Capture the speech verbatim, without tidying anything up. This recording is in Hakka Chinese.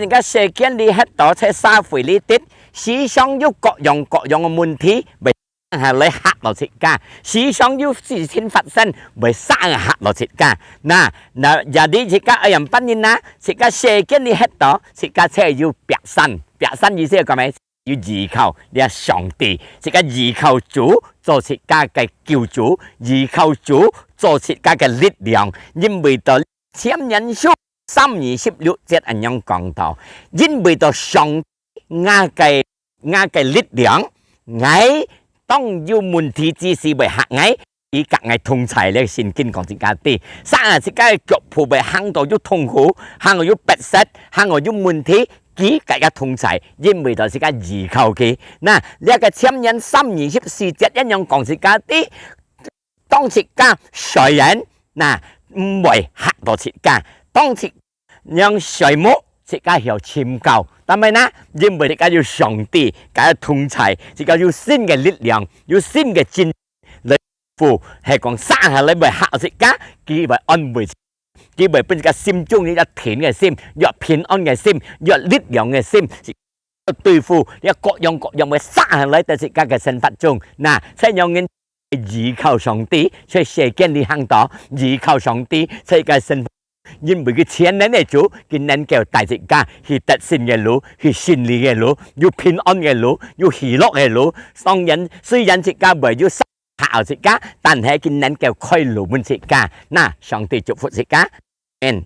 自家世間裡歇到在社會裡底，時常有各樣各樣个問題，會生下來嚇到自家，時常有事情發生，會生下嚇到自家。那，那，jadi自家愛仰般呢？自家世間裡歇到，自家才有壁山。壁山意思係講咩？有依靠這上帝，自家依靠主做自家个救主，依靠主做自家个力量，因為到箴言書三二十六節恁樣講到，因為到上帝𠊎个，𠊎个力量，𠊎當有問題之時會嚇𠊎，佢佮𠊎同在。這聖經講自家知，生下自家个腳步會行到有痛苦，行到有逼塞，行到有問題，佢佮佢同在，因為到自家依靠佢。那，這个箴言三二十四節恁樣講自家知， 當自家睡眼，那，毋會嚇到自家。當自，仰睡目，自家曉尋覺。但係呢，因為自家有上帝，佮佢同在，自家有新个力量，有新个精力。係講生下來會嚇自家，佢會安慰自家，佢會分自家心中有一定个心，有平安个心，有力量个心。 對付這各樣各樣會生下來在自家个生活中。那，在仰人依靠上帝，在世間裡行到，依靠上帝，在个生活，因為佢全能个主，佢能夠帶自家去得勝个路，去勝利个路，有平安个路，有喜樂个路。當然，雖然自家會有嚇自家，但係佢能夠開路分自家。那，上帝祝福自家。阿們。